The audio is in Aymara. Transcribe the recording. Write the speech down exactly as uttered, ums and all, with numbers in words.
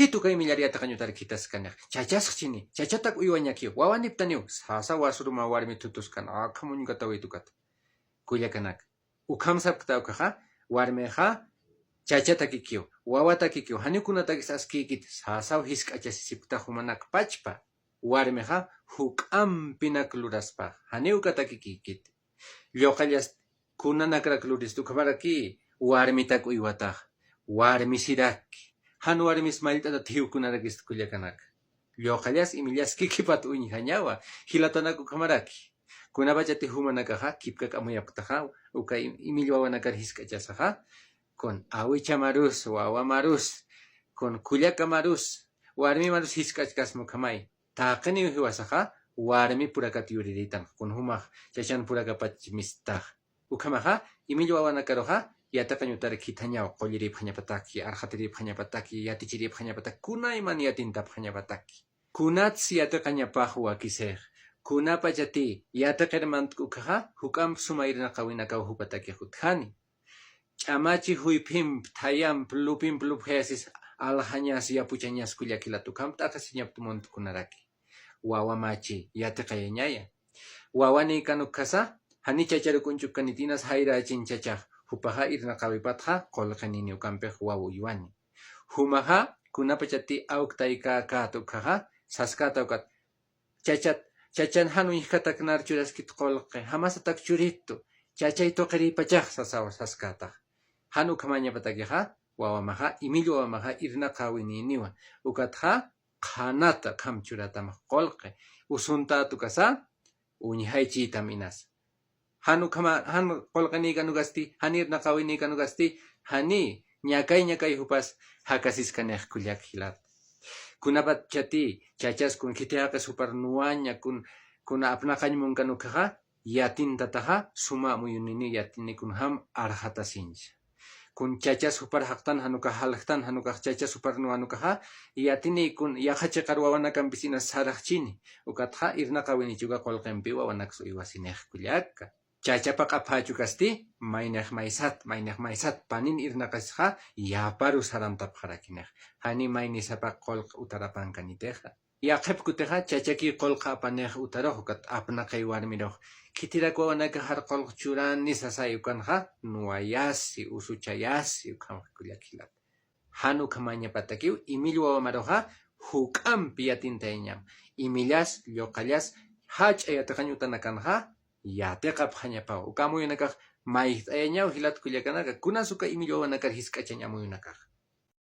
Khitu kay millar yatiqañ utar khitaskaniq. Chachasxchini, chachatak uywañakiw, wawaniptaniw, sasa wasruma warmi thutuskan, akhamuñkatawitukat. Kullakanaka. Ukham sapkta ukaxa, warmixa, chachatakikiw, wawatakikiw, janiw kunatakis askïkit, sasaw jisk'achasisipkta jumanak pachpa. Warmixa, juk'ampinak luraspa, janiw ukatakikïkit. Lluqallas kunanakrak lurista ukhamaraki, warmitak uywatax, warmisiraki. Jan warmis mallt'atat jiwkunarakista kullakanaka. Lluqallas imillas kikipat uñjañawa, jilatanak ukhamaraki. Kunapachati jumanakaxa, kipkak amuyapktaxa, uka im-, imill wawanakar jisk'achasaxa, kun awicha marus, wawa marus, kun kullaka marus, warmi marus jisk'achkasma ukhamay. Taqiniw jiwasaxa, warmi purakat yuriritan, kun jumax, chachan purakapach mistax. Ukhamaxa, imill wawanakaruxa, yatiqañ utar khithañaw, qulliripxañapataki, arxatiripxañapataki, yatichiripxañapataki, kunayman yatintapxañapataki. Kunats yatiqañapax wakisix, kunapachati, yatiqir mantk ukaxa, juk'amp suma irnaqawinakaw jupatakix utjani. Ch'amachi juyphimp, thayamp, lupimp lupjayasis, aljañas, yapuchañas kullakilat ukham t'aqhisiñapt muntkunaraki. Wawa machi, yatiqayañaya. Wawanïkan ukkasa, jani chacharuk uñch'ukkanit inas jayrachin chachax, jupaxa irnaqawipatxa, qullqinini ukampix wawa uywani. Jumaxa, kunapachati awk taykäkät ukkhaxa, saskäta ukat, chachat, chachan jan uñjkataknar churaskit qullqi, jamasatak churitu, chachay tuqirïpachax sasaw saskätax. Jan ukhamañapatakixa, wawamaxa, imill wawamaxa, irnaqawininiwa. Ukatxa, qhanata, kham churatamax qullqi. Usuntät ukasa, uñjaychïtam inas. Jan ukhama, jan qullqinïkan ukasti, jan irnaqawinïkan ukasti, jani, ñakay ñakay jupas, jakasiskanix kullak jilat. Kunapachati, chachas kun khiti jaqis jupar nuwaña, kun, kuna apnaqañ munkan ukkhaxa, yatintataxa, suma amuyunini yatini kunjam arxatasincha. Kun chachas jupar jaqtan jan ukax jaljtan, jan ukax chachas jupar nuwan ukaxa, yatini kun yaqha chiqar wawanakampis inas sarxchini, ukatxa irnaqawinichi uka qullqimpi wawanaks uywasinix kullaka. Chachapa q'aphäch ukasti, maynix maysat, maynix maysat, panin irnaqasisxa, yaparu sarantapxarakinix. Jani mayni sapa qullq utarapankanitixa. Yaqhip kutixa, chachaki qullq apanix utarux, ukat apnaqay warmirux. Khitirak wawanakaxar qullq churani sasay ukanxa, nuwayasi, usuchayasi, ukhamxa kullak jilat. Jan ukhamañapatakiw, imill wawamaruxa, juk'ampi yatintayañam. Imillas, lluqallas, jach'a yatiqañ utanakanxa, yatiqapxañapaw. Uka amuyunakax, mayjt'ayañaw jilat kullakanaka, kunas uka imill wawanakar jisk'achañ amuyunakax.